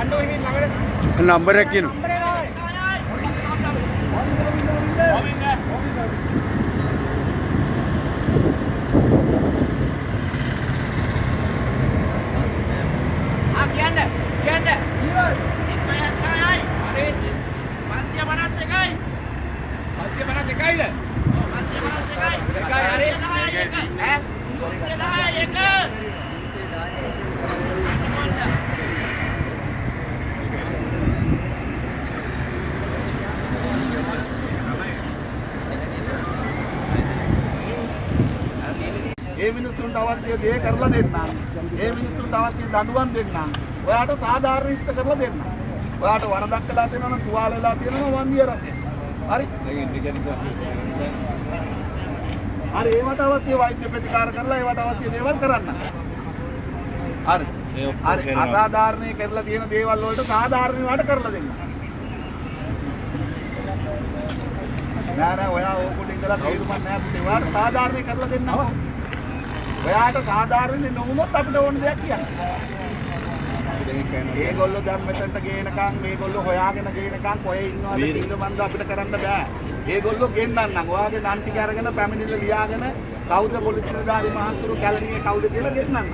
Number එක කියනවා. ආ කියන්න කියන්න 170යි හරි 551යි 551යිද? ඔව් 551යි එකයි හරි ඈ 310 එක. ඒ මිනිස්සුන්ට අවශ්‍ය දේ කරලා දෙන්න. ඒ මිනිස්සුන්ට අවශ්‍ය දඬුවම් දෙන්න. ඔයාට සාධාරණ ඉෂ්ට කරලා දෙන්න. ඔයාට වරදක් කළා තියෙනවා නම් තුවාල වෙලා තියෙනවා නම් වන්දිය අරන් දෙන්න. හරි? හරි, ඒවට අවශ්‍ය වෛද්‍ය ප්‍රතිකාර කරලා ඒවට අවශ්‍ය දේවල් කරන්න. හරි. හරි, අසාධාරණේ කරලා තියෙන දේවල් වලට සාධාරණ ඒවාට කරලා දෙන්න. නෑ නෑ, ඔයා ඕක උඩ ඉඳලා තේරුමක් නෑ අපිට. ඔයාට සාධාරණේ කරලා දෙන්නකෝ. ඔයාට සාධාරණ නොවුනොත් අපිට ඕන දෙයක් කියන්න. ඒගොල්ලෝ දැන් මෙතනට ගේනකම්, මේගොල්ලෝ හොයාගෙන ගේනකම් කොහේ ඉන්නවද කීද මන්ද අපිට කරන්න බෑ. ඒගොල්ලෝ ගෙන්නන්නම්. ඔයාගේ නම් ටික අරගෙන පැමිණිල්ල ලියාගෙන කවුද පොලිස් නිලධාරි මහත්තුරු කැලණියේ කවුද කියලා ගෙන්නන්න.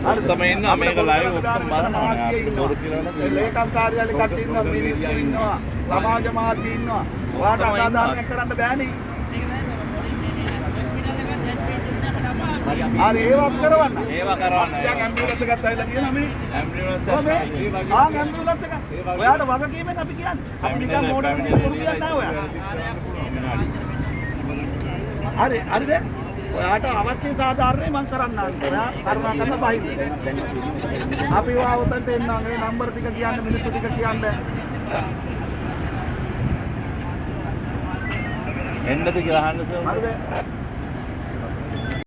හරිද? තමයි ඉන්නවා මේක ලයිව් ඔක්කොම බලනවා. බොරු කියලා නේද? ලේකම් කාර්යාලේ කට්ටිය ඉන්නවා, මිනිස්සු ඉන්නවා, සමාජ මාධ්‍ය ඉන්නවා. ඔයාට අසාධාරණයක් කරන්න බෑනේ. හරි, ඒවත් කරවන්න. ඒවා කරවන්න. දැන් ඇම්බියුලන්ස් එකත් ඇවිල්ලා තියෙනවා මේ. ඇම්බියුලන්ස් ඔව් මේ. ආන් ඇම්බියුලන්ස් එක. ඔයාට වගකීමෙන් අපි කියන්නේ. අපි නිකන් මෝඩ බොරු කියන්නේ නෑ ඔයා. හරි හරිද? ඔයාට අවශ්‍ය සාධාරණේ මං කරන්නම්. ඔයා කරුණා කරලා බහින්න. අපි ඔයා උතන්ට එන්නම්. ඒ නම්බර් ටික කියන්න, මිනිස්සු ටික කියන්න. එන්නද කියලා අහන්න සර්. හරිද?